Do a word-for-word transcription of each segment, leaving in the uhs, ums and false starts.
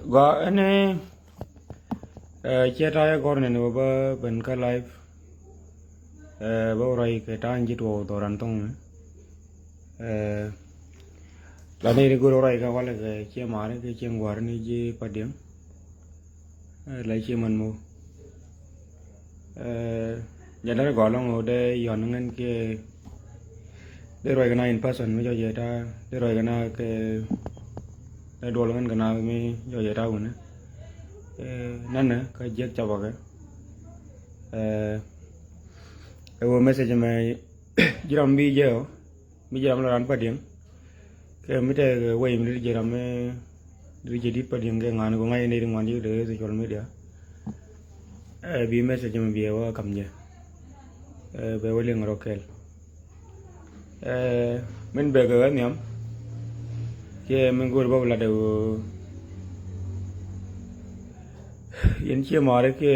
Gua ɛn ɛ ciɛ ta̱a̱ yɛ gɔr nɛn wä bä ben kä live. Bä wä ruac kɛ ta̱a̱ ji̱ tuɔɔk dhɔran thɔŋ ni. La ni ri go̱r wä ruac kɛ walɛ kɛ ciɛ mari kɛ ciɛ ŋuar ni ji̱ Padiɛŋ. La ciɛ man mo. Jɛ dɛr gɔl ŋo dee yɔn ŋän kiɛ dee ruac kɛ na in person mi jɔc jɛ ta dee ruac kɛ na kɛ dee duɔl ŋän kɛ na mi jɔc jɛ ta wuni. Nanɛ kä jiɛk capɔkɛ. Ɛ wä message mɛ jiram bi jɛ ɔ mi jiram la ran Padiɛŋ. Kɛ mi tɛ wei mi dit jiram mi dit jɛ dit Padiɛŋ kɛ ŋa̱n kɛ ŋa̱c ni di ŋuan di de social media. Ɛ bi message mi bi ɛ wä kam jɛ. Ɛ bɛ wä liŋ rɔ kɛl. Ɛ min bɛ kɛ wä nhiam. Kɛ min go̱o̱r bä wä lat ɛ wä yɛn ciɛ mari kɛ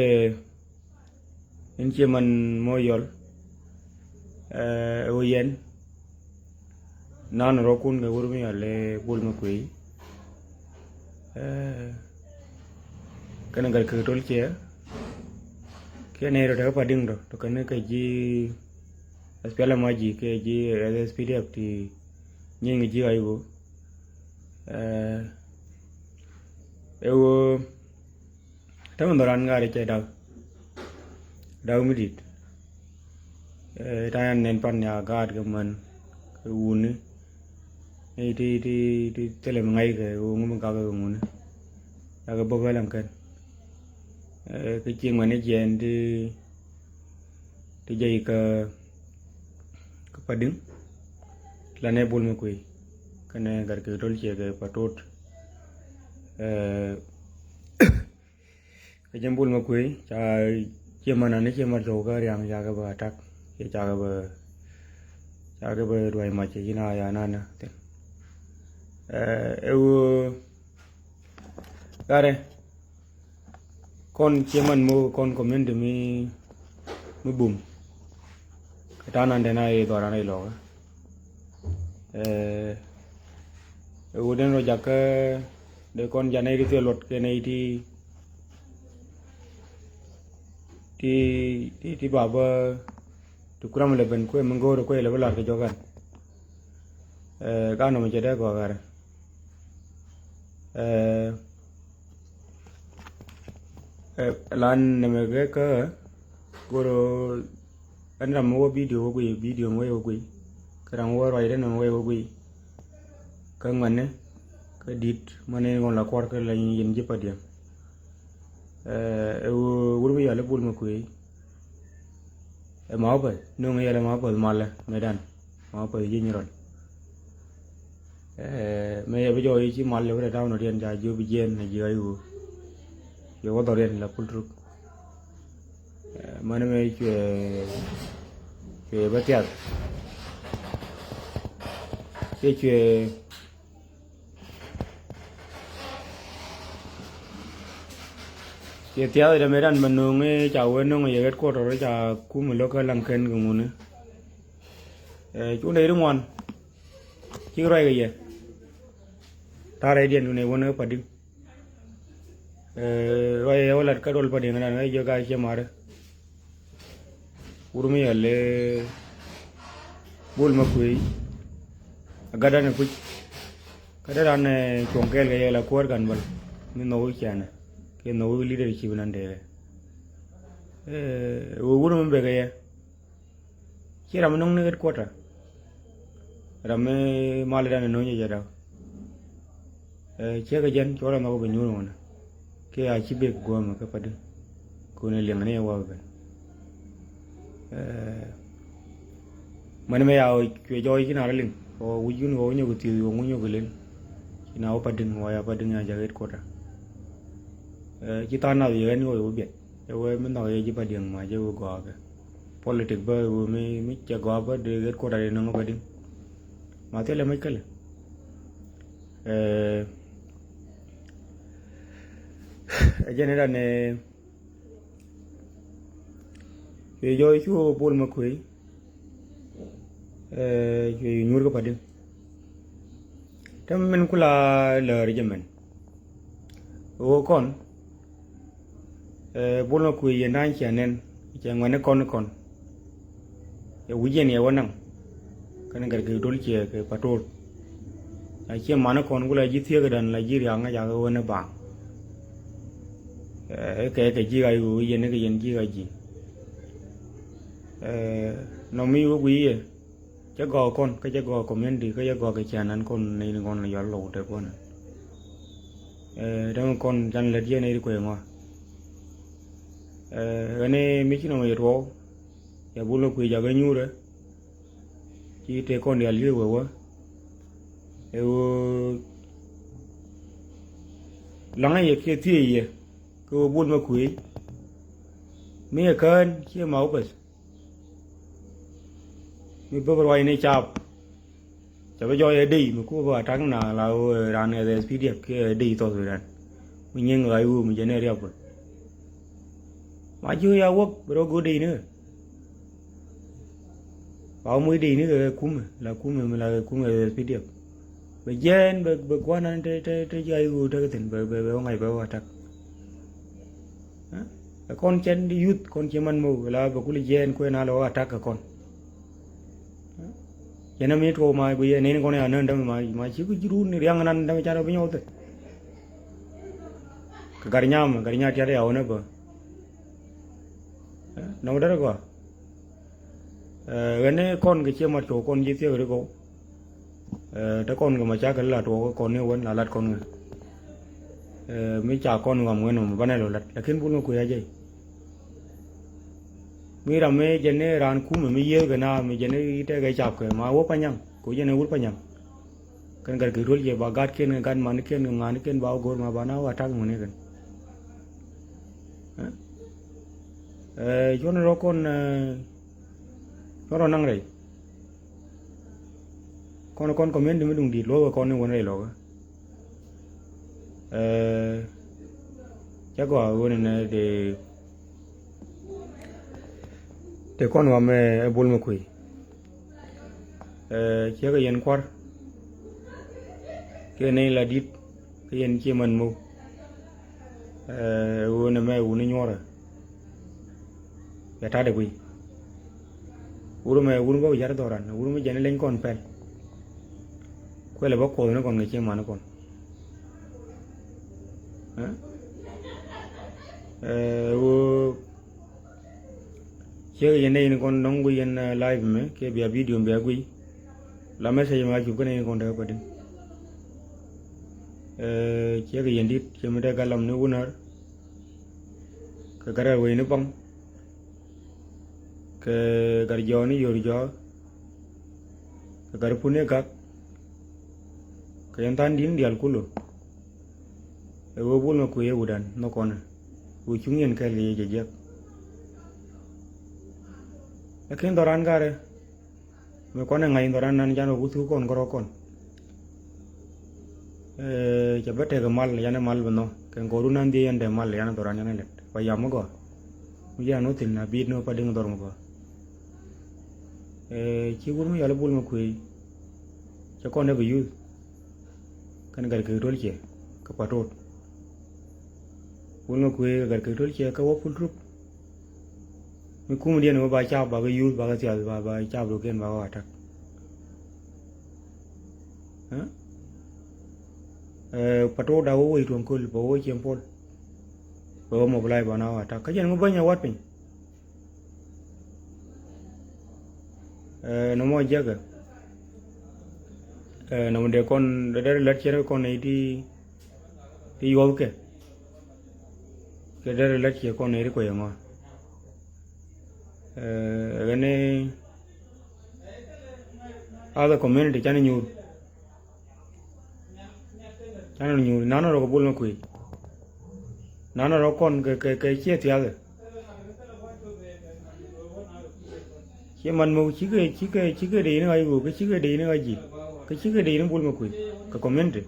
in ciɛ man mɔ yɔl. Ɛ wä yɛn nan rɔ kun kɛ wur mi yɔl ɛ bul mi kui̱. Kɛn gat kɛ tol ciɛ kɛn ɛ rɔ tɛ kɛ Padiɛŋ tɔ tɔ kɛn kɛ ji̱ S P L M I G kɛ ji̱ S P D F ti nyin kɛ ji̱ ay wä. Ɛ wä Tämɛ dhɔran ŋa̱r cɛ da̱k. Da̱k mi di̱t. Ta̱a̱ nɛn pan ya gaat kɛ män kɛ wuni. Ni ti ti ti thilɛ mi ŋa̱c kɛ wuni mi gak kɛ wuni. Yakɛ bok kɛ laŋ kɛn. Kɛ ci ŋuɛn ni jiɛn ti ti jɛ ikä kä Padiɛŋ. Lanɛ bul mi kui̱ kɛnɛ gat kɛ tol ciɛ kɛ Patot. Ɛ Kɛ jɛ bul mi kui̱ ca ciɛ män ani ciɛ män thok kä riaŋ cakɛ bä atak. Ciɛ cakɛ bä cakɛ bä duay mac cɛ ci na ya nan thin. Ɛ ɣöö gat ɛ kɔn ciɛ män mok kɔn community mi mi bum. Kɛ ta̱a̱ nan tɛn a i̱ dhɔran a i̱ lɔkä. Ɛ ɣöö den rɔ jakä dee kɔn janɛ i̱ ti thiɛ luɔt kɛn i̱ ti ti ti ti babä ti kuram lɛ ben kuɛ mi go̱o̱r kuɛ lɛ bä lar kɛ jɔkan. Ɛ ka nɔmɔ cɛ dee gɔaa ɣarɛ. Ɛ ɛ lan nɛmɛ gɛ kä go̱o̱r ɛn ram mi wä video wä guiy video mi wä wä guiy. Kä ram mi wä ruacdɛ nɛmɛ wä wä guiy. Kä ŋuɛni kä di̱t mäni ŋuɔn la kuɔr kä la yin ji̱ Padiɛŋ. Ɛ wur mi yɔl i̱ bul mi kuëë. Ɛ ma wä päth no̱ŋ yɛl ɛ ma wä päth malɛ mëëdan ma wä päth ji̱ nyirɔl. Ɛ mëë yɛ bi jɔɔk i̱ ci mal yɛ bi rɛ ta̱wä nɔ riɛn ca jiök bi jiɛɛn ɛ ji̱ ɣa̱c ɣöö yɛ wä dhɔriɛn la pul truk. Ɛ mäni mëë cuɛ cuɛ bä thiath. Cɛ cuɛ Ciɛ thiath dɛ mëë dan mɛ no̱o̱ŋ i̱ ca wee no̱o̱ŋ yɛ ɣet kuɔt tɔt ca kum i̱ lo̱k kä laŋ kɛn kɛ ŋuni. Ɛ cundɛ iri ŋuan cik ruac kɛ yɛ. Ta̱rɛ diɛn dun ɛ wän kä Padiŋ. Ɛ ruac ɛ wä lat kä duɔl Padiŋ dan ɛ jiök a ciɛ marä. Wur mi yɛl ɛ bul ma kuëë a gat dan ɛ kuc. Kä dee ran ɛ cuɔ̱ŋ kɛɛl kɛ yɛl a kuäär gan bäl mi nhɔk wi̱c cianɛ kiɛ nhɔk wi̱c leadership nan dee. Ɛ wur mi bek kɛ yɛ ci ram mi nɔŋ ni headquarter. Ram mi mal dan ɛ no̱o̱nyɛ jɛ daw. Ɛ ciek kɛ jɛn cuɔl ɛ nhɔk bi nyuur ŋuɔnɛ kiɛ a ci bek guɔ̱ɔ̱mɛ kä Padiŋ. Kun ɛ liɛŋ ni ɛ wä ben. Ɛ mɛn mɛ ya cuɛ jɔɔc ci na rɔ liŋ ɔ wi̱c yun ɣɔw nyɔk thieth ɣɔw nyɔk len. Ci na wä Padiŋ wä ya Padiŋ ya jak headquarter. Ɛ ci tha̱a̱ŋ nath yɛ ɣän ɣɔw yɛ wä biɛt ɛ wee mi nhɔk yɛ ji̱ Padiŋ ma jɛ wä gɔaa kɛ. Politic bä wä mi mi cɛ gɔaa bä dee headquarter yɛ nɔŋ Padiŋ. Ma thilɛ mec kälɛ. Ɛ ɛ jɛn idan ɛ cuɛ jɔɔc cu Bol ma kuëë. Ɛ cuɛ nyuur kä Padiŋ. Te min kula lär jɛ mɛn. Ɣöö kɔn, ɛ, Bol Makuëë yɛn da̱a̱n cia nɛn, cia ŋuɛ̈ni kɔn kɔn. Ɛ wi̱c yɛn yɛ wä naŋ. Kɛn Gatkiɛk Dol ciɛ kɛ Patot. A cie mani kɔn ku la ji̱ thieekädan la ji̱ riaŋ ŋa̱c a kɛ ɣöö ni baaŋ. Ɛ kɛ kɛ ji̱ ɣac ɣöö yɛn ni kɛ yɛn ji̱ ɣac ji̱. Ɛ, nɔmi wä gui̱i̱ yɛ. Cä gɔɔk kɔn, kä cä gɔɔk community, kä cä gɔɔk kɛ cianan kɔn ni ni kɔn la yɔl lɔw te kɔn. Ɛ, däŋ kɔn can lät yɛn ni kuëë ŋɔa. Ɛ, ɣän ni mi ci nɔmɔ yɛ tuɔɔk, yɛ Bol Makuëë jakä nyuurä. Ci tëë kɔn diaal ci wee wä. Ɛ ɣöö laŋä yɛ kiɛ thiee yɛ, kɛ ɣöö Bol Makuëë. Mi ɛ kään, ciɛ ma wä pɛth. Mi bä bä ruac ni caap. Ca bä jɔɔc ɛ dei mi ku bä attack na la ɣöö raan ɛ S P D F kiɛ ɛ dei South Sudan. Mi nyiŋ ɣac ɣöö mi jɛ ni riap bä. Ma ji̱ ɣöö ya wäk bä rɔ go̱o̱r dei ni kɛ. Ba wä moc dei ni kɛ kumɛ la kumɛ mi la kɛ kumɛ ɛ S P D F. Bɛ jiɛɛn bɛ, bɛ gua̱nan te, te, te ji̱ ɣac ɣöö te kɛ thi̱n bɛ, bɛ, bɛ wä ŋa̱c bɛ wä attack. Ɛ kɔn cɛn di youth kɔn ci man mou la bɛ kuli jiɛɛn kuɛ na lɔ attack kɛ kɔn. Yɛn mi tuɔk ma gui yɛ neni kɔn ya nän dämi ma, ma ci ku ji̱ run ni riaŋ nan dämi ca rɔ bi nyɔl thɛ. Kɛ gar nyam, gar nya tiat ya wä ni bä. Nɔk däri gɔaa. Ɛ, ɣän ni kɔn kɛ cie mat cɔw kɔn ji̱ thiek ri gɔw. Ɛ, te kɔn kɛ ma cakɛ la tuɔɔk kɔn ni wän la lat kɔn ŋä. Ɛ, mi ca kɔn ɣam wen mɔ banɛ lɔ lat lakin Bol Makuëë a jɛy. Mi ram mi jɛn ni raan kumɛ mi yiëëth kɛ na mi jɛn ni tɛkɛ cap kɛ ma wä Panyaŋ kɛ wä jɛn ni wur Panyaŋ. Kɛn Gatkiɛk Dol ciɛ ba gatkiɛn kɛ gat manikiɛn kɛ ŋanikiɛn ba wä go̱o̱r ma ba na wä attack ŋuni kɛn. Ɛ, cuɔn rɔ kɔn, ɛ, cuɔn rɔ naŋ rɛy. Kɔn, kɔn community mi duŋ di̱i̱t luɔ̱k kɛ kɔn ni wän rɛy lɔkä. Ɛ, cä gɔaa ɣöö nɛnɛ dee, dee kɔn wamɛ ɛ Bol Makuëë. Ɛ, ciɛ kɛ yɛn kua̱r. Kiɛ nɛy la di̱t kä yɛn cie man mo̱o̱k. Ɛ, ɣöö nɛmɛ wuni nyuɔrɛ. Bɛ ta̱t ɛ guiy. Wur mɛ wur mi bä wi̱c ya̱r dhɔran wur mi jɛn leny kɔn pɛl. Kuɛlɛ bä kuɔth ni kɔn kɛ cie man ni kɔn. Ɛ, ɛ, ɣöö ciek yɛn nɛy ni kɔn nɔŋ guiy yɛn, ɛ, live mɛ kiɛ bia video bia guiy. La message mɛ a cup kä nɛy ni kɔn tekɛ kuɛtin. Ɛ, ciek yɛn di̱t ciek mi dee galam ni wunär. Kɛ gat rɛl wec ni baŋ. Kɛ gat jɔɔk ni yör jɔɔk. Kɛ gat pun ni gak. Kɛ yɛn than di̱n diaal kulu. Ɛ ɣöö Bol Makuëë ɛ wutdan nhɔk kɔn ɛ ɣöö cuŋ yɛn kɛɛl kɛ yɛ jɛ jiäk. Ɛ ken dhɔran garɛ. Mi kɔn ɛ ŋa̱c in dhɔran nan can ɣöö ku thuk kɔn kärɔ̱ kɔn. Ɛ, cɛ bä tekɛ mal, yan ɛ mal bi nhɔk kɛ ŋɔru nan dhiee yan dee mal yan ɛ dhɔran yan ɛ lɛt. Wa yam mi gɔaa. Mi yan wä thi̱n a bi̱i̱t ni wä pa diŋ dhɔr mi gɔaa. Ɛ, ci wur mi yɔl ɛ Bol Makuëë. Cɛ kɔn dee bi yuth. Kɛn Gatkiɛk Dol ciɛ kä Patot. Bol Makuëë kɛ Gatkiɛk Dol ciɛ kä wä pul trup. Mi kumdiɛn wä ba cap ba kɛ yuth ba kɛ thiath ba, ba cap dukiɛn ba kɛ wä attack. Ɛ? Ɛ, Patot a wä wec tuɔ̱ŋ köl bɛ wä cieŋ pol. Bɛ wä mobilize ba na wä attack. Kä jɛn mi bäny a wat piny. Ɛ, nɔmɔ jiäkɛ. Ɛ, nɔmɔ dee kɔn dee dee lät ciɛ kɔn nɛy ti, ti yuɔthkɛ. Kɛ dee lät ciɛ kɔn nɛy ti kuec ɛŋɔ. Ɛ, ɣän ni other community canɛ nyuur. Canɛ nyuur, nanɛ rɔ kɛ Bol Makuëë. Nanɛ rɔ kɔn kɛ, kɛ, kɛ ciɛ thiathɛ. Ciɛ man mok cikɛ, cikɛ, cikɛ dee ni ɣac ɣöö, kɛ cikɛ dee ni ɣac ji̱. Kɛ cikɛ dee ni Bol Makuëë. Kɛ community.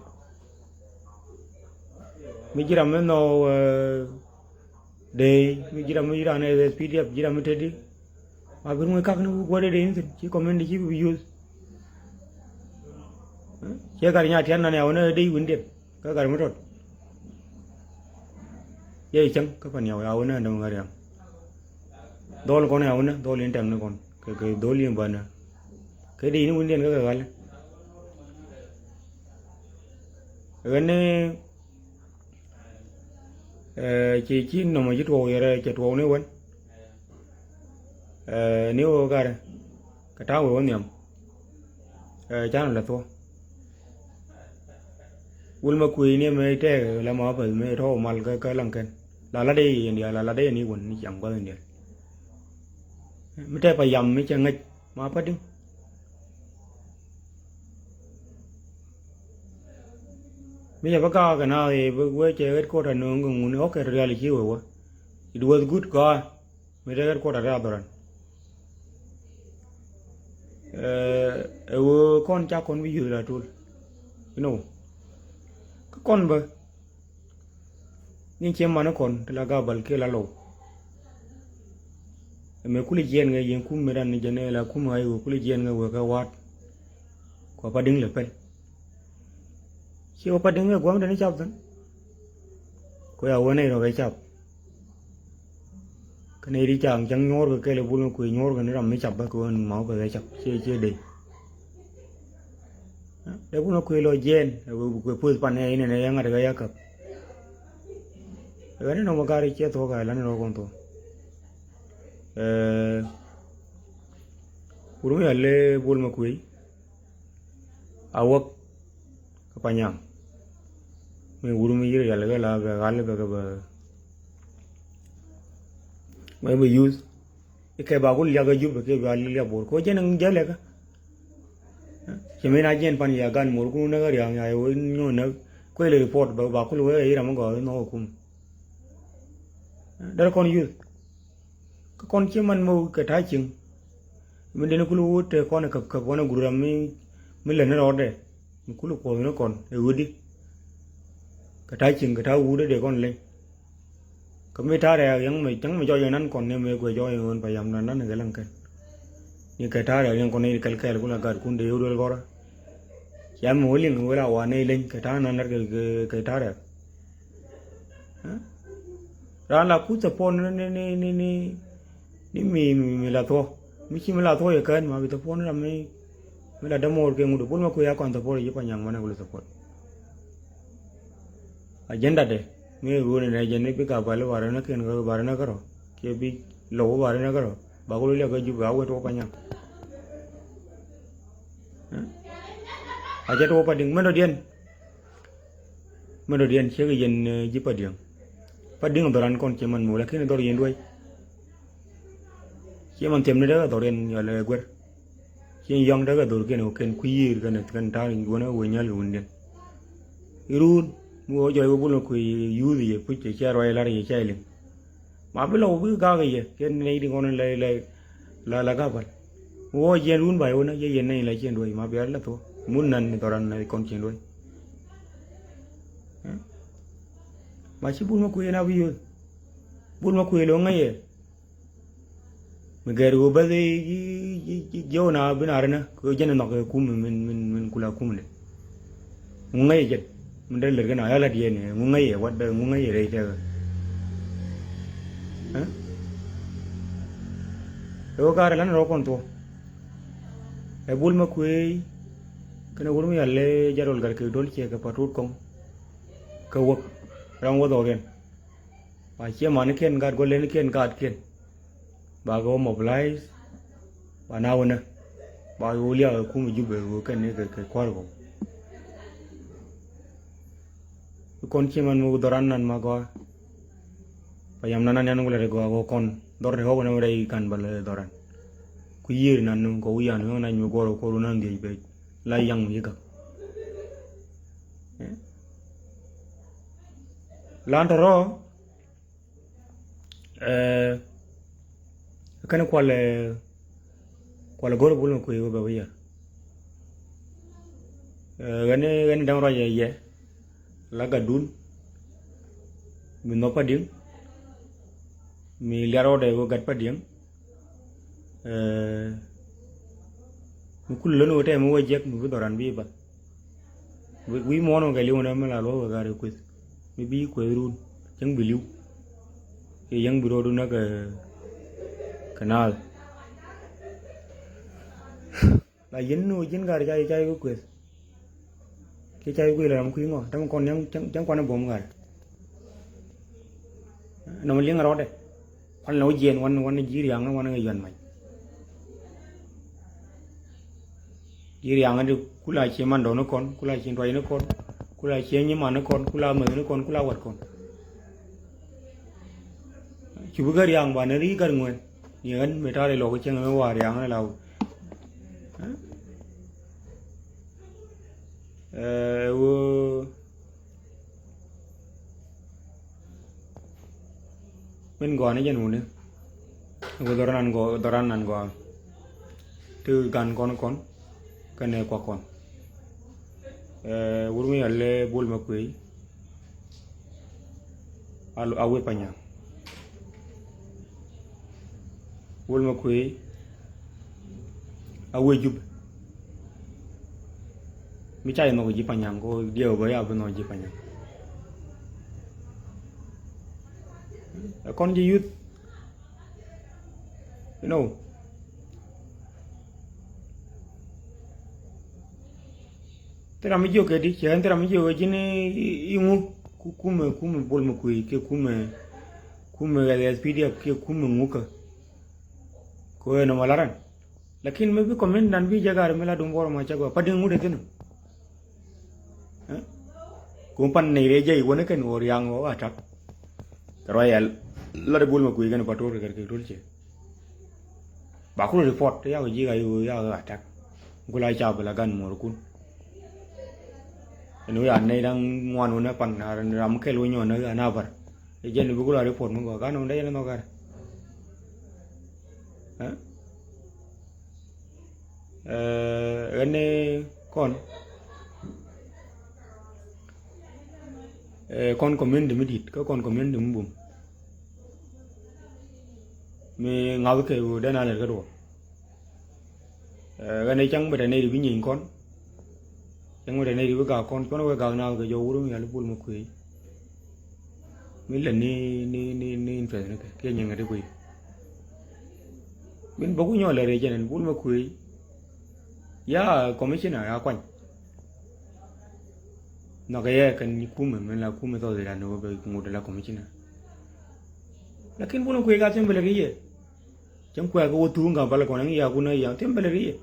Mi ji̱ ram mi nhɔk, ɛ, dee, mi ji̱ ram mi ji̱ ran ɛ S P D F, ji̱ ram mi teti. Ma bi ruŋ kak ni wuk guɔ̱t ɛ dee ni thi̱n, ci community ci bi yuth. Ciɛ gat nya tian nan ya wä ni dee win diɛn. Kä gat mi tɔt. Yɛ cäŋ kä Paniaw ya wä nä däm ŋäriaŋ. Dhɔl kɔn ya wä nä dhɔl in tɛm ni kɔn kɛ kɛ dhɔl in bä nä. Kɛ di ni wä ni diɛn kä kɛ ɣal. Ɣän ni ci ci nɔmɔ ci tuɔw yɛrɛ cɛ tuɔw ni wän. Ni wä garɛ kɛ ta̱a̱ wee wä nhiam. Canɛ lɛ thuɔ. Wul mɛ kuëëc ni mɛ tɛɛk la ma päth mɛ tɔ̱ mal kä kä laŋ kɛn la lat dee yɛn diaal la lat dee yɛn i̱ wän ni ciaŋ gua̱th in diaal. Mi tɛɛk pa yam mi cɛ ŋäc ma pa di̱ŋ. Mi cɛ bä gaak kɛ naath i̱ bä wee cɛ ɣet kuɔt a nööŋ kɛ ŋun i̱ ɣɔk kɛ rial i̱ ci wee wä. It was good gɔaa. Mi te ɣet kuɔt a rial dhɔran. Ɛ ɣöö kɔn ca kɔn bi yuth la tul. You know. Kä kɔn bä ni ciɛ man kɔn ti la gabal kiɛ la low. Ɛmɛ kuli jiɛn ŋɛ yɛn kum mi ran ni jɛn ɛ la kum ɣa̱c ɣöö kuli jiɛn ŋɛ wee kɛ wa̱a̱t. Kua pa di̱ŋ lɛ pɛl. Ci wä pa di̱ŋ ɛ gua̱a̱m deni cap thi̱n. Kua ya wä nɛy rɔ kɛ cap. Kä nɛy di ca cäŋ nyuɔ̱ɔ̱r kɛ kɛl ɛ bul mi kuëë nyuɔ̱ɔ̱r kɛ ni ram mi cap bä kɛ ɣän ma wä kɛ kɛ cap ciɛ ciɛ dee. Dee bul mi kuëë lɔ jiɛɛn ɛ wee kɛ puth pan ɛ inɛn ɛ yɛ ŋa̱t kɛ yɛ käp. Ɛ ɣän ni nɔmɔ ga̱r i̱ ciɛ thuɔ̱k ɛ lan rɔ kɔn thuɔ̱k. Ɛ wur mi yal lɛ bul mi kuëë. A wäk kä Panyam. Mi wur mi yir yal kɛ la bɛ ɣal bɛ kɛ bɛ mɛ bɛ yuth. Ikɛ ba kul liak kä Jup kɛ ba liak bor ko jɛn jɛ lɛ kä. Cɛ mi na jɛn pan ya gan mor kun näk riaŋ ya wee nyɔ näk kuɛ lɛ report ba ba kul wee ira mi gɔɔ nɔ kum. Dɛr kɔn yuth. Kä kɔn ci man mi wä kɛ ta̱a̱ cieŋ. Mi den kul wä te kɔn ɛ käp käp kɔn ɛ gura mi mi lät ni rɔɔdɛ. Mi kul kuɔth ni kɔn ɛ ɣödi. Kɛ ta̱a̱ cieŋ kɛ ta̱a̱ wut dee kɔn leny. Kä mi ta̱a̱ rɛɛk yɛŋ mi cäŋ mi jɔɔc ɛ nan kɔn ni mi guɛ jɔɔc ɛ ɣöön pa yam nan nan kɛ läŋ kɛn. Ni kɛ ta̱a̱ rɛɛk yɛŋ kɔn ni kɛl kɛɛl kul a gat kun dee yio̱w duel gɔrä. Cam mi wä liŋ wä la wa ni leny kɛ ta̱a̱ nan lät kɛ kɛ ta̱a̱ rɛɛk. Raan la kuth thopon ni ni ni ni ni mi mi la thuɔ mi ci mi la thuɔ yɛ kään ma bi thopon ram mi mi la dämoor kɛ ŋut bul ma kui̱ a kɔn thopon yi pa nyaŋ ma ne wul thopon. Agenda de mi ɣöö ni nɛ jɛ ni bi ka bali bari na kɛn ɣöö bari na kärɔ kiɛ bi low bari na kärɔ ba kul liak kä Jup a wet wä pa nyaŋ. A jɛ tuɔ pa diŋ mɛn dɔ diɛn. Mɛn dɔ̱diɛn ciek yɛn ji̱ Padiɛŋ. Padiɛŋ dhɔran kɔn ciɛ man muk lakin dhɔr yɛn duäc. Ciɛ man thiɛm ni däk dhɔr yɛn yɔl ɛ guer. Ciɛ yɔŋ däk dhɔr kiɛn kɛn kui̱ yiër kɛn kɛn ta̱a̱ wänä wee nyäl kɛ wundiɛn. Iruun mi wä jɔc wä bul mi kui̱ yuuth yɛ puc cɛ cɛ ruac lar yɛ cɛ liŋ. Ma bi lɔ wä bi gak yɛ kɛn nɛy di ŋɔn lɛ lɛ la la gabal. Wä jiɛn run ba yɛ wä na yɛ yɛn nɛy la ciɛn duɔy ma bia la thok mun nan ni dhɔran na kɔn ciɛn duɔy. Ma ci bul ma kuëë na bi yoth bul ma kuëë lo ŋäc yɛ. Mi gɛr wä bäth jiɛ wä na bi na rɛ na kɛ jɛn nhɔk kɛ kum min min min kula kum lɛ. Ŋu ŋäcɛ jɛn mi dee lät kɛn a yala diɛn ŋu ŋäcɛ wat bɛ ŋu ŋäcɛ rɛy tɛk. Ɛ wä kaarɛ lan rɔ kɔn thuɔ. Ɛ bul mɛ kueey kɛn ɛ wur mi yal lɛ jadwal gat kɛ dol ciɛ kɛ patut kɔŋ. Kɛ wäk ram wä dhɔriɛn. Ba ciɛ manikiɛn gat gɔlɛnikiɛn gatkiɛn. Ba kɛ wä mobilize ba na wä nä ba kɛ wä liak kɛ kum Jubɛ kɛ wä kɛn ni kɛ kua̱r kɔ. Kɔn ciɛ man mi wä dhɔran nan ma gɔaa. Ba yam nan nan yan wä lɛ rɛ gɔaa kɔ kɔn dhɔr rɛ hɔk nɛ wä rɛ i̱ kan ba lɛ dhɔran. Ku yiër nan ni kɔ wi̱i̱ yan wä nan mi guɔr kɔ wä nan dhiec bɛ la yaŋ mi ci gak. Lan tɔrɔ. Ɛ kɛn kual ɛ kual ɛ go̱r bul mɛ kuëë wä bɛ wä yɛ. Ɛ ɣɛn ɣɛn däŋ ruac ɛ yɛ la gatdun. Mi nhɔk Padiɛŋ mi liar rɔɔdɛ wä gat Padiɛŋ. Ɛ mi kul lön wä tɛm mi wä jek mi bi dhɔran bi bath. Wi̱i̱ muɔ̱ɔ̱n wä kɛ li̱w nɛ mi la luɔth wä gat ɛ kueth mi bi kueth run cäŋ bi li̱w. Ci yäŋ bi ro̱o̱du näk kɛ naath. La yɛn ni wä ji̱n ga̱r ca ca yɛ kueth. Kiɛ ca yɛ kueth la ram kui̱ ŋɔ, tɛm kɔn cäŋ kuan buɔ̱m ga̱r. Nɔmɔ liŋ rɔɔdɛ. Kuan la wä jiɛn wan wan ji̱ riaŋ wan ŋa yuan mac. Ji̱ riaŋ di kula cie mandɔɔni kɔn, kula cie tuacni kɔn, kula cie nyimanikɔn, kula mäthnikɔn, kula watkɔn. Cupi kä riaŋ ba ni ri gat ŋuɛn. Ni ɣän mi ta̱a̱ ri lɔk cieŋ mi wa riaŋ ni la wä. Ɛ wä. Min gɔaa ni jɛn wuni. Wä dhɔran nan gɔaa, dhɔran nan gɔaa. Ti gan kɔn kɔn kɛnɛ kua kɔn. Ɛ wur mi yɛl lɛ bul ma kuey. A wee Panyaŋ. Wul ma kuey a wee Jubɛ. Mi ca yɛ nhɔk ji̱ Panyaŋ ko diɛw bä ya bi nhɔk ji̱ Panyaŋ. Ɛ kɔn ji̱ youth. You know. Thil ram mi jiök kɛ di cɛ ɣän thil ram mi jiök kɛ ji̱n i̱ ŋu. Kumɛ kumɛ bol mɛ kuëë kɛ kumɛ kumɛ S P D F kɛ kumɛ ŋukä. Kɛ ɣän ɛ mɔ laran. Lakin mi bi kɔmin dan bi jɛ gar mi la dum bɔrɔ ma cɛ gɔaa pa diŋ ŋut ɛ thin. Kum pan nɛy rɛy jɛ iwä ni kɛn ɣöö riaŋ ɣöö a tak. Kɛ ruac ɛl la di bol mɛ kuëë kɛn pa to̱r kɛ kɛ to̱r cɛ. Ba kul report ya kɛ ji̱ ka iwä ya kɛ a tak. Kul a ca bɛ la gan muɔr kun. Ɛn wi̱i̱ a nɛy da̱ŋ ŋuan wun ɛ pan ram kɛl wä nyɔn ɛ anabar. Ɛ jɛn bi kul a report mi gɔaa gan wun dee jɛn ɛ nhɔk kar. Ɛ ɣän ni kɔn ɛ kɔn community mi di̱t kä kɔn community mi bum. Mi ŋa̱th kɛ ɣöö den a lɛt kä duɔ̱ɔ̱r. Ɛ ɣän ni cäŋ bɛ tɛ nɛy ti bi nyieny kɔn. Cäŋ bɛ tɛ nɛy ti bi gak kɔn cuɔ̱n wee gak naath kɛ jɔw wur mi yal bul mi kuëëc. Mi lät ni ni ni ni interest ni kɛ kiɛ nyieny kɛ ti kui̱. Min bä ku nyɔl lɛ rɛy jɛn ɛn bul mi kuëëc. Ya commissioner ya kuany. Nhɔkɛ yɛ kɛn kumɛ min la kumɛ thɔth iran ni wä bɛ ŋut la commissioner. Lakin bul mi kuëëc ka thi̱n bɛ lɛ ri yɛ. Cäŋ kuɛ kɛ wä thuŋ Kampala kɔn ɛŋ yakun ɛ yaŋ thi̱n bɛ lɛ ri yɛ.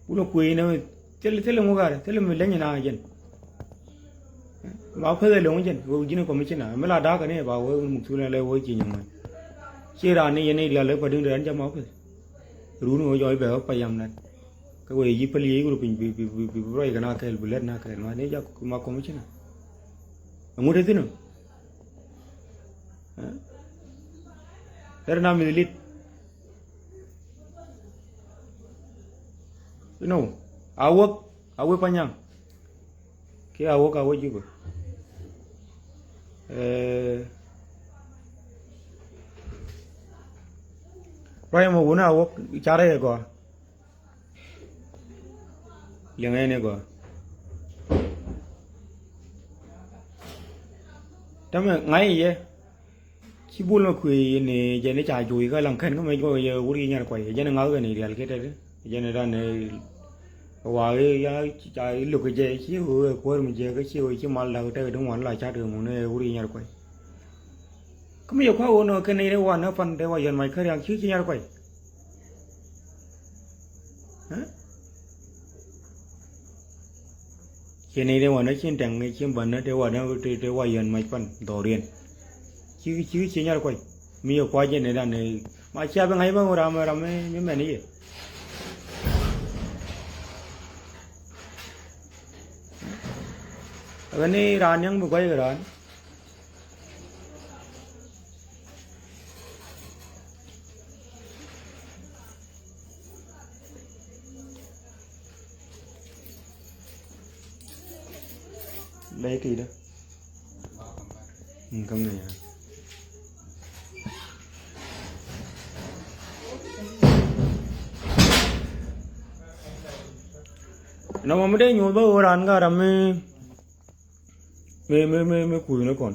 Wulɛ kuëë inɛ thil thil ŋukarɛ thil mi leny ina jɛn. Ma kueth ɛ loŋ jɛn wek ji̱n commissioner mi la da̱a̱kɛ ni ba wek muk thul ɛ lɛ wek ci nyɔŋ mɛn. Ci raan ni yɛn i̱ rial ɛ pa di̱ŋ dee ɛn jɛ ma kueth. Run wek jɔɔc bɛ wek pa yam nɛn. Kä wek ji̱ päl yiëë wur piny bi bi bi bi ruac kɛ na kɛɛl bi lɛt na kɛɛl ma ni jak ma commissioner. Ɛŋut ɛ thi̱n ɔ. Ɛ rɛ na mi lit. You know, a wäk a wee Panyaŋ. Kiɛ a wäk a wee Jubɛ. Ruac mɔ wuni a wäk carɛ yɛ gɔaa. Liɛŋɛ ni gɔaa. Tämɛ ŋa̱c yɛ. Ci bul mɛ kuëë ni jɛn i̱ ca juuc kä laŋ kɛn kä mɛ juɔk yɛ wur yi nyar kuay jɛn i̱ ŋa̱th kɛn i̱ rial kiɛ tɛt. Jɛn i̱ dan i̱ waak i̱ ya ca i̱ luk i̱ jɛ ci ɣöö ɛ kuäär mi jɛ kä ci ɣöö ci mal dak tɛk i̱ ti ŋuan la cat kɛ ŋun ɛ wur yi nyar kuay. Kä mi jɛ kua̱ ɣöö nɔ kɛn i̱ rɛ wan ɛ pan tɛ wa yɛn mac kä riaŋ ci ci nyar kuay. Ciɛ nɛy tëë wanä cin tɛŋ ciɛ bänä tëë wanä tëë wa yɛn mac pan dhɔriɛn. Ci ci ci nyar kuay mi yɛ kuac jɛ nɛy dan nɛy ma cia bi ŋa̱c bä ram ram mi mɛn i̱ yɛ. Ɣän ni raan yaŋ bi kuac kɛ raan. Lɛ ti dä. Ŋ käm ni ya. Nɔmɔ mi dee nyuuth bä ɣöö raan ka ram mi mi mi mi mi kuuth ni kɔn.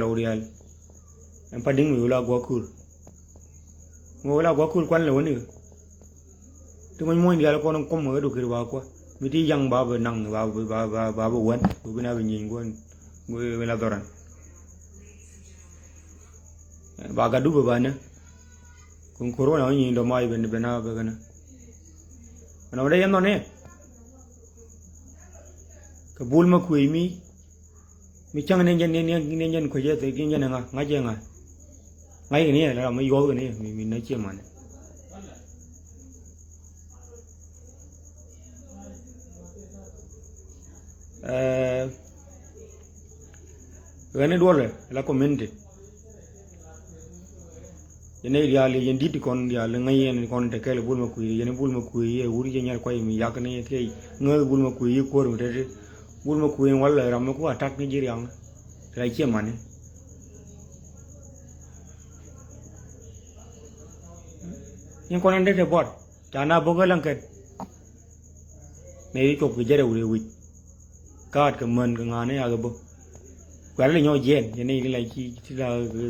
lɔw diaal. Ɛn pa di̱ŋ mi wula gua̱k kur. Mi wula gua̱k kur kuan lɛ wäni kɛ. Ti muny muɔ̱ny diaal kɔn kum kɛ dukir ba kua. Mi ti yaŋ ba bi naŋ ba bi, ba, ba, ba bi wän. Bi bi na bi nyieny guän. Guä la dhɔran. Ba gat dupɛ ba nä. Kun corona wä nyieny dɔ̱ ma iben ben a bɛ känä. Ɛn ɔ dee yɛn dhɔn ɛ. Kɛ bul ma kuëë mi. Mi cäŋ ni jɛn, ni, ni, ni jɛn kuecɛ thik, ni jɛn ŋa, ŋa jɛ ŋa. Ŋa yik ni yɛ la mi yuɔth kɛ ni yɛ, mi, mi nä cie man. Ɛɛ, ɣän i̱ duɔlɛ la community. Yɛn i̱ diaal yɛn di̱t kɔn diaal ŋäc yɛn kɔn te kɛl bul ma kui̱, yɛn bul ma kui̱ yɛ wur yɛ nyɛr kuay mi yak ni yɛ kiɛ ŋäth bul ma kui̱ yɛ kuäär mi te ti. Bul ma kui̱ in walɛ ram mi ku attack ni ji̱ riaŋ. Te la cie mani. Yɛn kɔn in dee te buɔt. Ca na bo̱k ɛ Laŋkɛn. Nɛ i̱ cop kɛ jɛrɛ wurɛ wi̱c. Kaat kɛ män kɛ ŋa̱n ni akɛ bo̱k. Kuɛl ni nyɔk jiɛn yɛn ni la ci, ti la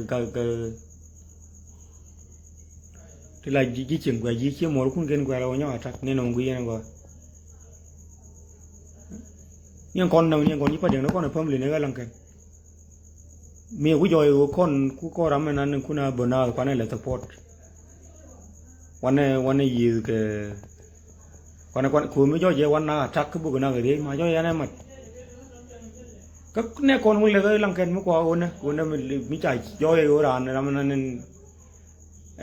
ka, ka, ti la ji̱, ji̱ cieŋ kuɛ ji̱ cie muɔr kun kɛn kuɛl wä nyɔk attack ni nɔŋ gui yɛn gɔaa. Ni ɛn kɔn nɔŋ ni ɛn kɔn ji̱ pa diɛŋ ni kɔn ɛ family ni ɛ Laŋkɛn. Mi ku jɔɔc ɣöö kɔn ku kɔn ram mi nan kun a bä naak kuanɛ lɛ support. Wanɛ, wanɛ yiëëth kɛ kuanɛ, kuanɛ ko̱o̱m mi jɔɔc jɛ wan naak attack kä buk naak riey ma jɔɔc yanɛ mat. Kä nɛ kɔn wulɛ kä Laŋkɛn mi kua ɣöö nɛ, ɣöö nɛ mi, mi ca jɔɔc ɣöö raan ram mi nan ɛn,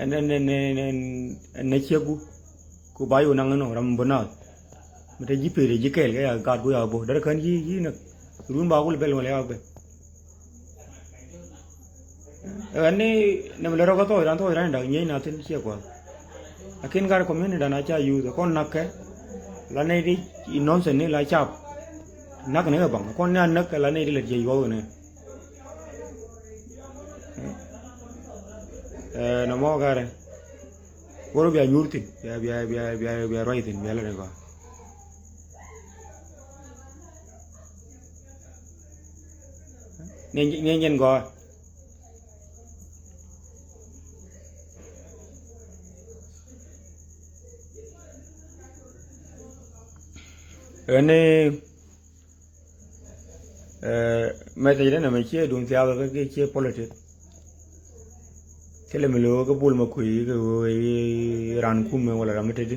ɛn, ɛn, ɛn, ɛn, ɛn, ɛn nɛ ciek gu. Ku ba yu naŋ inɔ ram bä nath. Mi te ji̱ pet ji̱ kɛɛl kɛ ya gaat ku ya bo̱. Derɛ kän ji̱, ji̱ näk. Run ba wul bɛl wala ya bɛ. Ɛn ni nɛm lɛ rɔ kä thɔɔc ran, thɔɔc ran dak nyieny na thin ciɛ kuath. Lakin gat community dan a ca yuth kɔn nak kɛ. La nɛy di i nonsense ni la cap. Nak ni kɛ baŋ. Kɔn ni a näk kɛ la nɛy di lɛ jiɛ yuɔth ni. Ɛ, nɔmɔ garɛ. Woro bia nyuur thi̱n, bia, bia, bia, bia, bia ruac thi̱n, bia lɛ ni gɔaa. Ni, ni jɛn gɔaa. Ɛn ni Ɛ, message dä nɛmɛ ciɛ duŋ thiathä kä kiɛ ciɛ politic. Thilɛ mi lo̱o̱ kä bul ma kui̱ kä ɣöö i̱ ran kumɛ wala ram mi tetdi.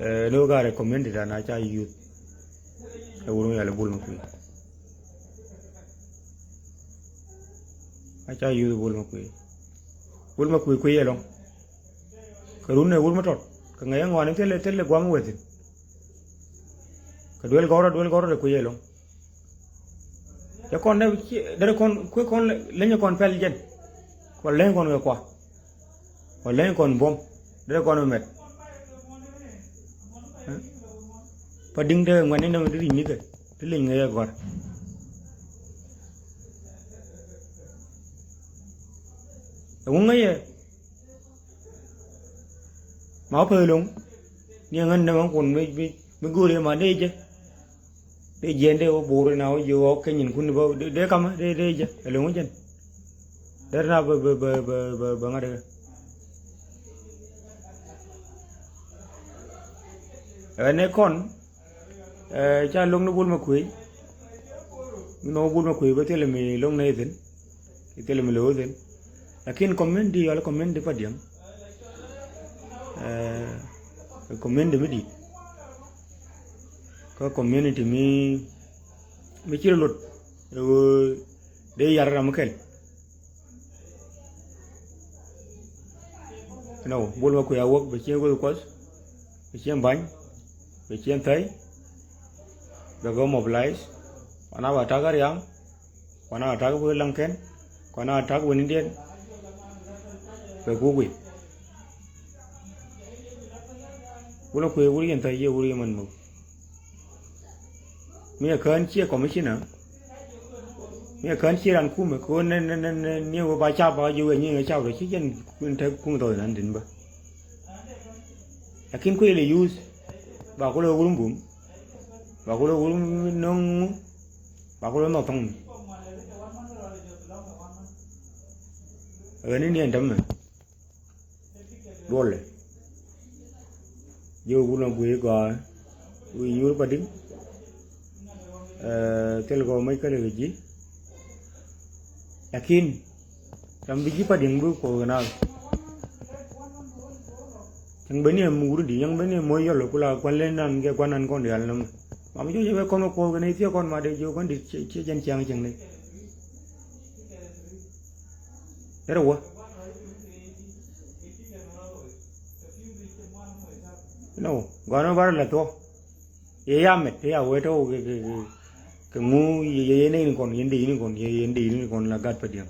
Ɛ, ni wä ka recommended an a ca youth. Ɛ wur mi yal bul ma kui̱. A ca youth bul ma kui̱. Bul ma kui̱ kui̱ ɛlɔ̱ŋ. Kɛ run ɛ wur mi tɔt kɛ ŋäc ɛŋɔani thilɛ, thilɛ gua̱a̱ŋ wethin. Kɛ duel gɔ̱rä, duel gɔ̱rä dee kui̱ ɛlɔ̱ŋ. Cɛ kɔn dee, dee kɔn kui̱ kɔn leny kɔn pɛl jɛn. Kɔn leny kɔn kɛ kua. Kɔn leny kɔn buɔ̱m dee kɔn mɛt. Pa di̱ŋ dee ŋuɛ̈tni dee ri̱c nikɛ ti leny ŋäc ɛ gɔ̱r. Ɛŋu ŋäc ɛ Ma wä päth lo̱ŋ ni ɛ ŋän nɛ ɣän kun mi, mi, mi go̱o̱r yɛ ma dee jɛ. Dee jiɛn dee wä bo̱o̱r na wä jiɛ wä kɛ nyin kun bä dee, dee kamä dee, dee jɛ ɛ lo̱ŋ jɛn. Dee na bä, bä, bä ŋa̱t ɛ kɛ. Ɛ nɛ kɔn, ɛ, ca lo̱ŋ ni Bol Makuëëc. Mi nɔ Bol Makuëëc bä thilɛ mi lo̱ŋ nɛ ithin. Thilɛ mi lo̱ŋ ithin. Lakin community, yɔl community Padiɛŋ. Ɛ, community mi di̱i̱t. Kä community mi, mi ci rɔ lot. Ɛ ɣöö dee yar ram mi kɛl. Nɔ, Bol Makuëëc a wäk bɛ cieŋ weth kuɔth, bɛ cieŋ ba̱ny, bɛ cieŋ thäi, bɛ kɛ mobilize, kuan a wä attack Riaŋ, kuan a wä attack wä Laŋkɛn, kuan a wä attack wä Indian, bɛ kuk wi̱i̱. Bol Makuëëc wur yɛn thäi yɛ wur yɛ män mök. Mi ɛ kään ciɛ commissioner. Mi ɛ kään ciɛ ran kumɛ kɛ ɣöö nɛ, nɛ, nɛ, nɛ, ni ɣöö ba cap ba ji̱ wee nyi ŋɛ cap rɔ ci jɛn kun te kum thɔth nan din bä. Lakin kuëë lɛ use. Ba kulɛ wur bum. Ba kulɛ wur nöŋ. Ba kulɛ nhɔk thɔŋ. Ɣän ni ni ɛn tämɛ. Duɔlɛ. Ji̱ wä Bol Makuëëc gɔaa wi̱i̱ nyuur Padiɛŋ. Ɛ, thil gɔw mac kälɛ kɛ ji̱. Lakin ram bi ji̱ Padiɛŋ bi kuɔth kɛ naath. Cäŋ ben ni ɛ muk rudi, cäŋ ben ni ɛ moc yɔl kula kuan len nan kɛ kuan nan kɔn diaal nɔmɔ. Mam jiök jɛ bɛ kɔn kɛ kuɔth kɛ nɛy thiee kɔn ma dee jiök kɔn dit ciɛ, ciɛ jɛn ciaŋ cäŋ nɛy. Derɛ wä. Nɔ, gɔaa nɔ bar la thuɔ. Yɛ ya mɛt, yɛ ya wee tɔw kɛ, kɛ, kɛ, kɛ ŋu yɛ, yɛ, yɛ nɛy ni kɔn, yɛn dee ni kɔn, yɛ, yɛn dee ni kɔn la gat Padiɛŋ.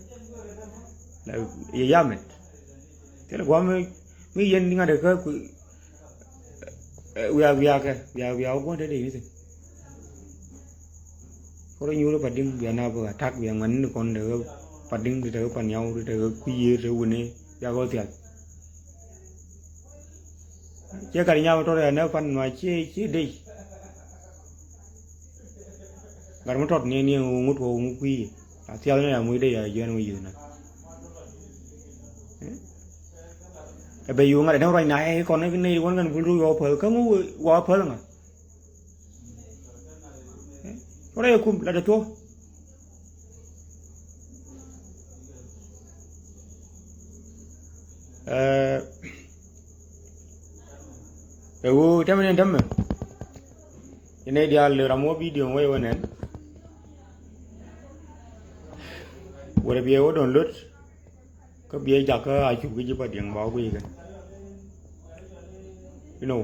La, yɛ ya mɛt. Thilɛ guam mi, mi yɛn ŋa̱t kä ku, ɛ, wiak, wiak kɛ, wiak, wiak wä gua̱n te dee ni thi̱n. Kɔrɔ nyuurä Padiɛŋ bia na bä attack bia ŋuɛn ni kɔn te ɣä Padiɛŋ te ɣä Panyau te ɣä Kui̱ Yiër te ɣä Wuni bia kɛ wä thiath. Ciɛ gat nyam tɔt ɛ nɛ pan nua ciɛ ciɛ dec. Gat mi tɔt ni ni ŋut kɔ ŋut kui̱. A thial ni a muc dec a jiɛn wi̱i̱ yio̱thna. Ɛ bɛ yio̱w ŋa̱t ɛ däŋ ruac na ɛ kɔn ni ni wän kɛn bul ru yɔɔ päl kä ŋu wa päl ŋa. Ruac ɛ kum lat ɛ thuɔ̱k. Ɛ, ɛ ɣöö tɛmɛ ni tɛmɛ. Inɛ diaal ram wä video wä iwä nɛn. Wärɛ biɛ wä download. Kä biɛ jakä a cup kä ji̱ Padiɛŋ ba wä guic kɛ. You know.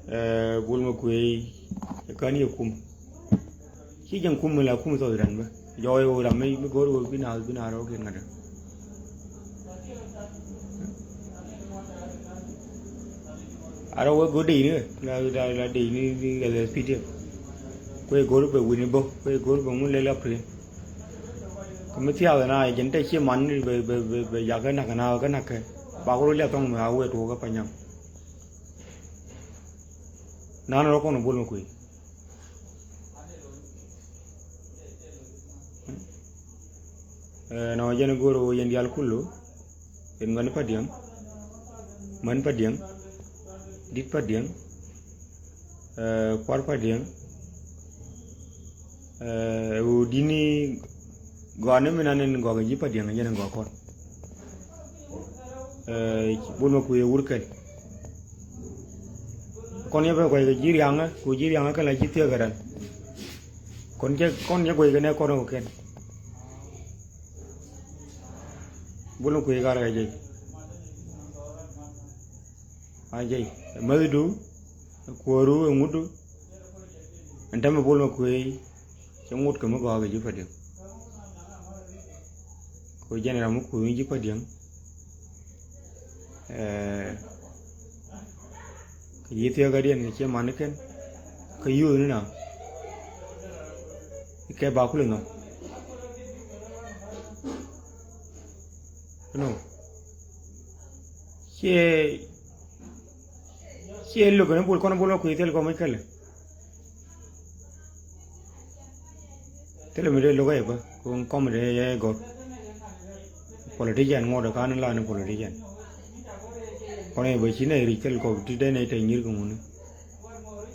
Ɛ, Bol Makuëëc ɛ kän yɛ kum. Ci jɛn kum mi la kum South Sudan bä. Jɔɔc ɣöö ram mi, mi go̱o̱r ɣöö bi naath, bi naath rɔɔk kɛ ŋa̱t. A rɔ wee go̱o̱r dec ni, la, la, la dec ni, ni, la, la P D F. Kuɛ go̱o̱r bɛ wi̱ni bä, kuɛ go̱o̱r bɛ ŋun lɛ la prin. Kä mi thiaak na jɛn te ci man ni bɛ, bɛ, bɛ, bɛ jakä nak na kä nak kɛ. Ba ku rɔ liak thɔŋ mi a wee tuɔɔk kä Panyam. Nan rɔ kɔn Bol Makuëëc. Ɛ, nɔ jɛn go̱o̱r ɣöö yɛn diaal kulu, yɛn ŋuɛ̈ni Padiɛŋ, män Padiɛŋ, di̱t Padiɛŋ, ɛ, kua̱r Padiɛŋ, ɛ, ɣöö di̱t ni gɔaa ni mi nan in gɔaa kɛ ji̱ Padiɛŋ jɛn in gɔaa kɔn. Ɛ, Bol Makuëëc wur kɛl. Kɔn yɛ bɛ guac kɛ ji̱ Riaŋä, ku ji̱ Riaŋä kɛn la ji̱ thiek kɛ rɛl. Kɔn cɛ, kɔn cɛ guac kɛ nɛ kɔn kɛ kɛn. Bol Makuëëc kar kɛ jɛc. A jɛc. Ɛ mäthdu, ɛ kuääru, ɛ ŋutdu. Ɛn täämɛ Bol Makuëëc. Cä ŋot kɛ mi gɔaa kɛ ji̱ Padiɛŋ. Kɛ jɛn ram mi kuth ni ji̱ Padiɛŋ. Ɛɛ, kɛ ji̱ thia̱a̱kädiɛn kɛ ciɛ man ni kɛn. Kä yuuth ni na. Kɛ ba kulɛ nhɔk. Ɛnɔ. Ciɛ, ciɛ lo̱k kɛn bul kɔn bul ma kui̱ thil kɔm i̱ kälɛ. Thilɛ mi dee lo̱k ɛ bä, kɔm, kɔm dee yɛ gɔr. Politician ŋuɔ̱t ɛ kan la ni politician. Kɔn ɛ bä ci nɛ ric thil kɔp ti dee nɛ tɛ nyir kɛ ŋuni.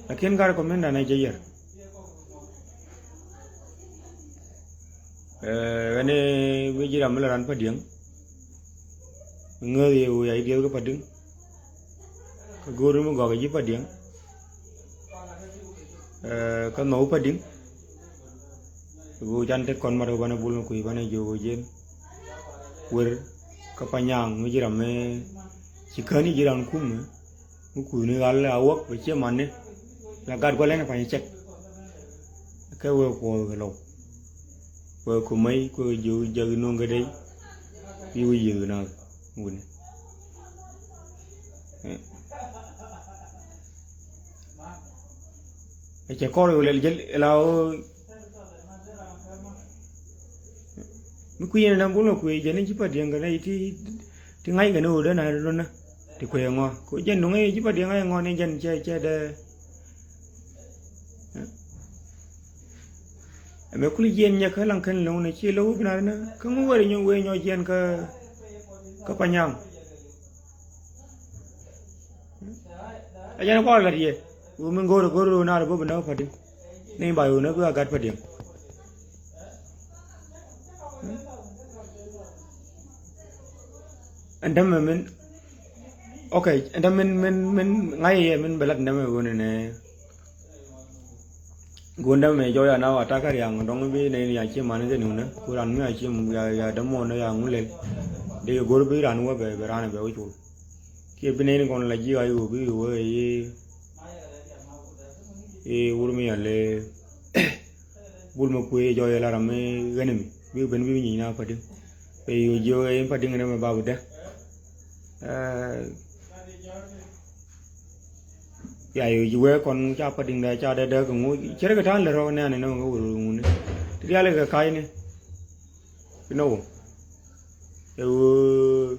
Lakin gat kɔminda nɛ jɛ yɛr. Ɛ, ɣän ɛ wee ji̱ ram mi la ran Padiɛŋ. Ŋääth yɛ wee a i̱ diɛth kä Padiɛŋ. Kä go̱o̱ri mi gɔak ji̱ Padiɛŋ. Ɛ, kä nhɔw Padiɛŋ. Kä go̱o̱r can tet kɔn mat kä banɛ Bul Makuëë banɛ jiök kä jiɛn. Wer kä Panyaŋ mi ji̱ ram mi ci käni ji̱ ran kum mi. Mi kuthni ɣal a wäk bɛ ciɛ mani. La gat gualɛn pany cɛk. Kɛ wee kuɔth kɛ lɔw. Kuɛ kumey kuɛ jiök jak no̱o̱ŋ kɛ dey. Bi wee yiëth kɛ naath wuni. Ɛ cɛ kɔr yɛ wä lɛl jɛl ɛ la ɣöö mi kui̱ yɛn ɛ na Bul Makuëë jɛn i̱ ci Padiɛŋ kɛ nɛ ti ti ŋa̱c kɛ ni ɣöö dee na dee dɔ̱nä ti kuëë ŋɔa kɛ ɣöö jɛn duŋ ɛ ci Padiɛŋ ŋa̱c ŋɔa ni jɛn cɛ cɛ dee. Ɛmɛ kul jiɛn nyɛ kä laŋ kɛn lo̱ŋ ni ci lo̱ŋ bi na dee na kä ŋu weri nyɔ wee nyɔ jiɛn kä kä Panyaŋ. A jɛn kɔn lat yɛ wä min go̱o̱r go̱o̱r nar bä bi näk Padiɛŋ. Ni ba yun näk bi a gat Padiɛŋ. Ɛn dämɛ min ok ɛn dämɛ min min min ŋa̱c yɛ min bɛ lat ɛn dämɛ wun ɛnɛ. Gundä mɛ jɔya na wa takä riaŋ dɔŋ bi nɛ ya ci man kɛ niwnä ku ran mi ya ci ya ya dämɔ nɛ ya ŋulel. Dee go̱r bi ran wä bɛ bɛ ran bɛ wä cul. Kiɛ bi nɛ ni kɔn la ji̱ ay wä bi wä yi. Yi wur mi ya le Bul Makuëë jɔya la ram mi ɣäni mi bi ben bi nyic na Padiɛŋ. Bɛ yi wä jiɛ wä yi Padiɛŋ nɛ mɛ ba bi dɛ. Ya yo ji̱ wee kɔn ca Padiɛŋ dɛ ca dɛ dɛ kɛ ŋu cɛ rɛ kɛ ta̱a̱n lɛ rɔ nɛɛni nɛ mɛ kɛ wur ŋuni. Ti diali kɛ ka̱cni. Inɔ wä. Ɛ wee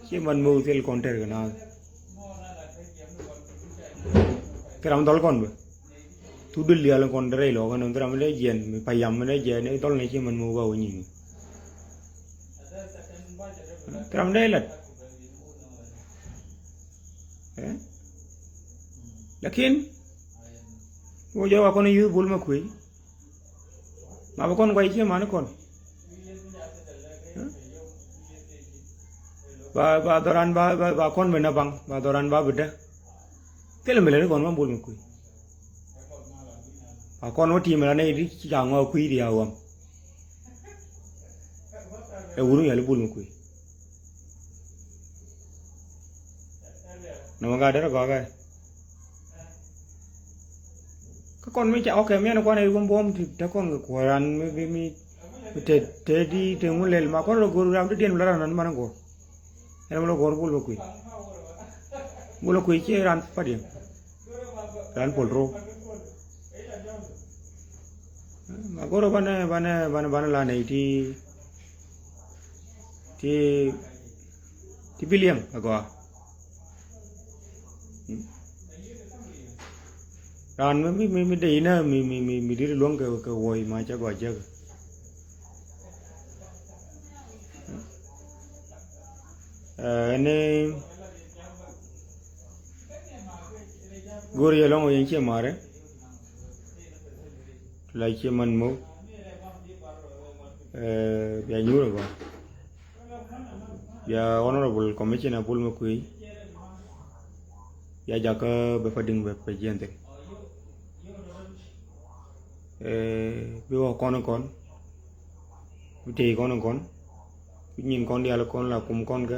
ci man mɛ wä thil kɔn tɛr kɛ naath. Kɛ ram dhɔl kɔn bä. Thuk dul dial kɔn dee rɛy lɔɔk ɛn thil ram dee jiɛn mi payam mi dee jiɛn i̱ dhɔl ni ci man mi wä ba wä nyiŋ. Thil ram dee lat. Ɛ? Lakin wä jɔk a kɔn i̱ yuth Bul Makuëë. Ma bi kɔn guay ci man kɔn. Ba ba dhɔran ba ba ba kɔn bi na baŋ ba dhɔran ba bi dä. Thilɛ mi lät kɔn ma Bul Makuëë. Ba kɔn wä ti̱i̱m la nɛy ti ca ŋɔak kui̱ ti a ɣɔam. Ɛ wur mi yɛl Bul Makuëë. Nɔmɔ gaa derɛ gɔaa kɛ. Kä kɔn mi ca ɔkɛ miɛn kuan ɛ wä buɔ̱m ti te kɔn kɛ kuɔran mi bi mi mi te te di te ŋun lɛl ma kɔn rɔ go̱r ram ti diɛn mi la ran nan man go̱r. Ɛn mi la go̱r Bul Makuëë. Bul Makuëë ci ran Padiɛŋ. Ran pol rok. Ma go̱r banɛ banɛ banɛ banɛ la nɛy ti ti ti bi liɛŋ agɔaa. Raan mi mi mi mi dee inä mi mi mi mi diri luɔ̱ŋ kɛ kɛ wuɔy ma cɛ gɔaa jek. Ɛɛ ni go̱o̱r yɛ lɔ̱ŋ wä yɛn ciɛ ma̱a̱rɛ. La ciɛ man mo̱o̱k. Ɛɛ bia nyuur ɛ gɔaa. Bia Honorable Commissioner Bul Makuëë. Bia jakä bɛ Padiɛŋ bɛ pɛ jiɛn thil. Ɛɛ bi wä kɔn kɔn. Bi tëë kɔn kɔn. Bi nyin kɔn dial kɔn la kum kɔn kɛ.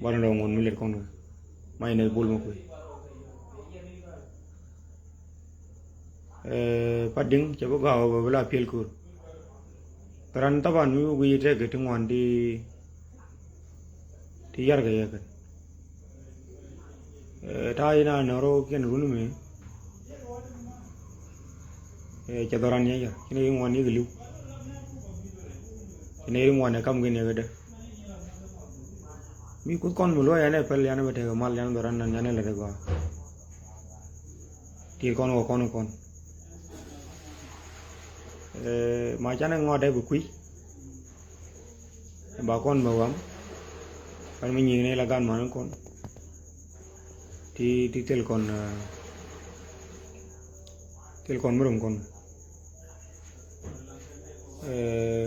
Banɛ rɔ ŋun mi lɛt kɔn kɛ. Ma inɛ Bul Makuëë. Ɛɛ Padiɛŋ cɛ bi gɔaa wä bɛ bi la piɛl ko̱r. Kɛ ran thaban mi bi guiy tɛk kɛ ti ŋuan ti ti yar kɛ yɛ kɛ. Ɛɛ ta̱a̱ in a nɔr wä kiɛn run mi. Ɛɛ cɛ dhɔran yɛ yar ci nɛ ri ŋuan yɛ kɛ li̱w. Ci nɛ ri ŋuan ɛ kam kɛn yɛ kɛ dee. Mi kuth kɔn mi luɔc yɛn ɛ pɛl yɛn ɛ bɛ tekɛ mal yɛn dhɔran nan yɛn ɛ lät ɛ gɔaa. Tit kɔn wä kɔn kɔn. Ɛɛ ma canɛ ŋɔt dee bi kui̱. Ba kɔn bɛ wam. Pan mi nyiŋ ni la gan man kɔn. Ti, ti thil kɔn, eh, thil kɔn mi rom kɔn. Eh,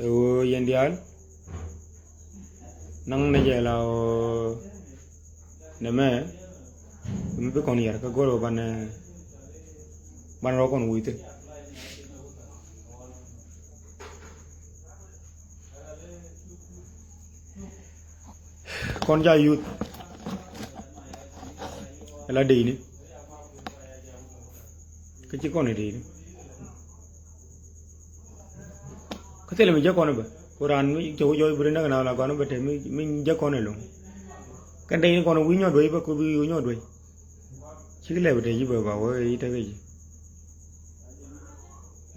ɛ ɣöö yɛn diaal naŋ ni jɛ la ɣöö nɛmɛ mi bi kɔn yɛr kä go̱r ɣöö ban, eh, ban rɔ kɔn wi̱i̱ thi̱n. Kɔn ca yuth. Ala dee ni. Kä ci kɔn i̱ dee ni. Kä thilɛ mi jɛ kɔn i̱ bä. Ku raan mi cɛ wä jɔɔc bi ri näk na la gɔn i̱ bä te mi, mi jɛ kɔn i̱ lo̱ŋ. Kɛn dee ni kɔn wi̱i̱ nyɔt duec bä ku bi wi̱i̱ nyɔt duec. Cikɛ lɛp te ji̱ bä ba wä i̱ tekɛ ji̱.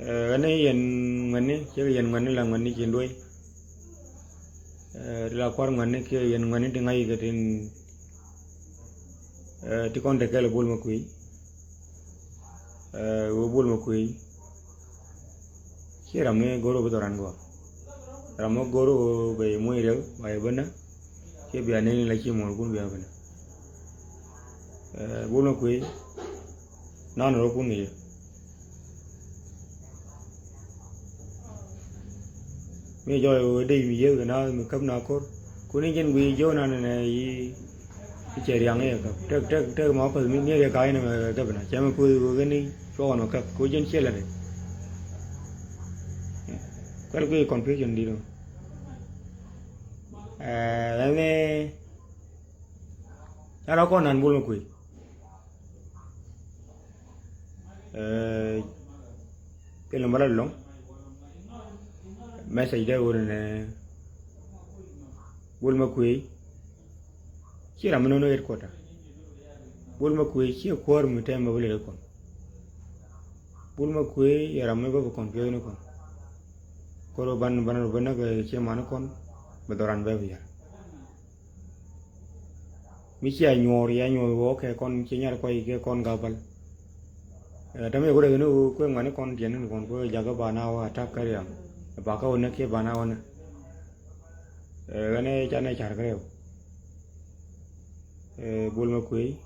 Ɛ, ɣän ni yɛn ŋuɛ̈tni, cikɛ yɛn ŋuɛ̈tni la ŋuɛ̈tni cin duec. Ɛ, ti la kua̱r ŋuɛ̈tni kiɛ yɛn ŋuɛ̈tni ti ŋa̱c kɛ tin, ɛ, ti kɔn te kɛl ɛ Bol Makuëëc. Ɛ, ɣöö Bol Makuëëc ci ram mi go̱r ɣöö bi dhɔran gɔaa. Ram mi go̱r ɣöö bɛ moc riɛk ba yɛ bä näk. Ciɛ bia neni la ci muɔ̱ɔ̱rkun bia bä näk. Ɛ, Bol Makuëëc nan rɔ kun kɛ jɛ. Mi jɔɔc ɣöö dec mi yiëëk kɛ na mi käp na ko̱r. Kun i̱ jɛn guiy jiök nan nɛ yi i̱ cɛ riaŋ i̱ ɛ käp. Tek, tek, tek ma päth mi ni riɛk ka inɛ mɛ käp na. Cɛ mi puth ɣöö kɛn i̱ cuɔk ɣɔn mɛ käp. Kɛ ɣöö jɛn ciɛ lät i̱. Kuɛl kui̱ confusion di̱t ɣöö. Ɛ, ɛn ni ca rɔ kɔn nan Bol Makuëëc. Ɛ, kɛ lɛ mɛ la lɔŋ. Message dee wun nɛ Bol Makuëëc. Ci ram mi no̱n headquarter. Bol Makuëëc ci kuäär mi tɛm bä bi lɛ kɔn. Bol Makuëëc yɛ ram mi bä bi kɔn piɔ̱ɔ̱c ni kɔn. Koro ban, ban rɔ bä näk ɛ ci man ni kɔn bɛ dhɔran bɛ bi yar. Mi cia nyuɔɔr ya nyuɔɔr wä kɛ kɔn ci nyar kuay kɛ kɔn gabal. Ɛ, tɛmɛ ku dee ni kuɛ ŋuani kɔn tiɛn ni kɔn kuɛ jakä ba na wä attack kɛ riam. Ba kä wä näk kiɛ ba na wä näk. Ɛ, ɣän ɛ canɛ car kɛ rɛw. Ɛ, Bol Makuëëc.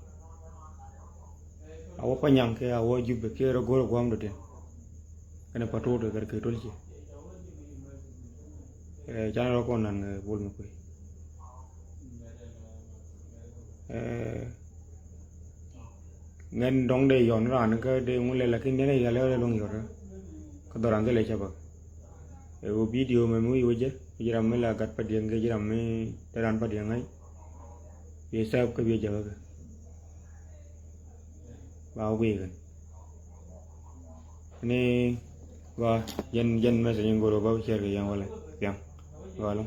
A wä Panyaŋ kɛ a wä Jubɛ kɛ rɔ go̱r guam dɔ tin. Kɛnɛ patrol kɛ kɛ tol ci. Ɛ, canɛ rɔ kɔn nan, ɛ, Bol Makuëëc. Ɛ, ŋɛn dɔŋ dee yɔn raan kä dee ŋun lɛ lakin nɛn ɛ yal ɛ luŋ yɔt. Kä dhɔran thilɛ cɛ bä. Ɛ, wä video mɛ mi wi̱i̱ wä jɛ, ji̱ ram mi la gat Padiɛŋ kɛ ji̱ ram mi te raan Padiɛŋ ŋa̱c. Bi sɛp kä bi jɛ bä kɛ. Ba wä guiy kɛn. Ni gua jɛn, jɛn message in goro ba share kɛ yɛn wala. Piaŋ. Gua lɔŋ.